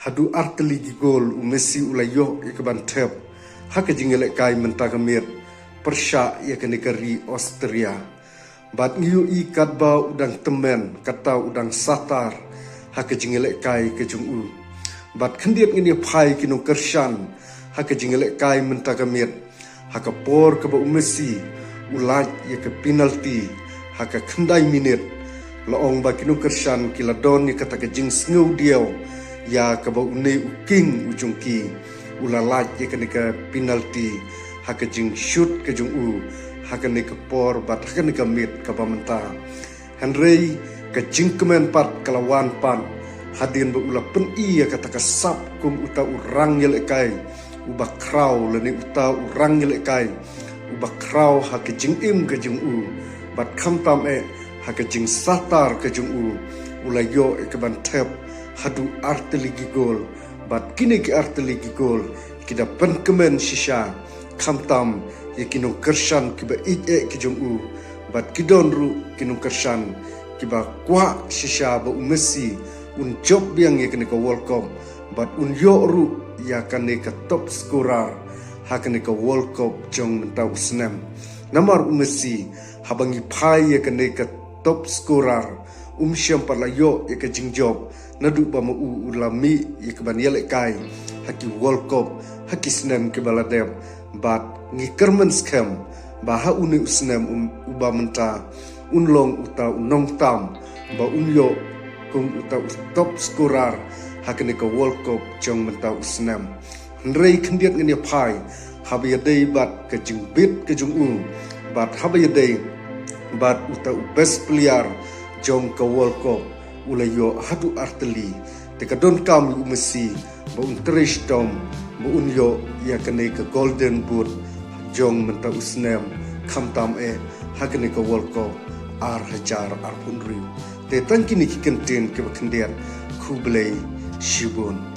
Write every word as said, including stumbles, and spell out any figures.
Haduh artylli ki gol u Messi u la ïoh ïa ka ban thep ha ka jingïalehkai mynta ka miet pyrshah ïa kane ka ri Austria. Bad ngi ïohi katba u dang tymmen kata u dang satar ha ka jingïalehkai ka jong u. Bad khyndiat ngin ïa phai ki nongkyrshan ha ka jingïalehkai mynta ka miet. Ha ka por kaba u Messi u lait ïa ka penalti ha ka khyndai minit, la ong ba ki nongkyrshan ki la don ïa kata ka jingsngew diaw ïa kaba une u king u jong ki u la lait ïa kane ka penalti ha ka jingshut ka jong u ha kane ka por bad ha kane ka miet kaba mynta. Hynrei ka jingkmen pat ka la wan pat hadien ba u la pyni ïa kata ka sap kum uta u rang ïalehkai uba khraw lane uta u rang ïalehkai uba khraw ha ka jingim ka jong u. Bad khamtam eh ha ka jingsatar ka jong u, u la ïoh ïa ka ban thep haduh artylli ki gol. Bad kine ki artylli ki gol ki da pynkmen shisha khamtam ïa ki nongkyrshan kiba ïeit eh ki jong u. Bad ki don ruh ki nongkyrshan kiba kwah shisha ba u Messi un jop biang ïa kane ka World Cup bad un ïoh ruh ïa kane ka top scorer ha kane ka World Cup jong mynta u snem. Namar u Messi, haba ngi phai ïa kane ka top scorer, um shym pat la ïoh ïa ka jingjop naduh ba ma u u la mih ïa ka ban ïalehkai ha ki World Cup ha ki snem kiba la dep. Bad ngi kyrmen skhem ba ha une u snem, um, uba mynta un long uta u nongtam ba un ïoh kum uta u top scorer ha kane ka World Cup jong mynta u snem. Hynrei khyndiat ngin ïa phai haba ïadei bad ka jingbit ka jong u bad haba ïadei bad uta u best player jong ka World Cup u la ïoh haduh artylli. Te ka donkam ïa u Messi ba un trei shitom ba un ïoh ïa kane ka Golden Boot jong mynta u snem khamtam eh ha kane ka World Cup ar hajar arphew hynriew. Te tang kine ki kyntien kiba khyndiat, khublei shibun.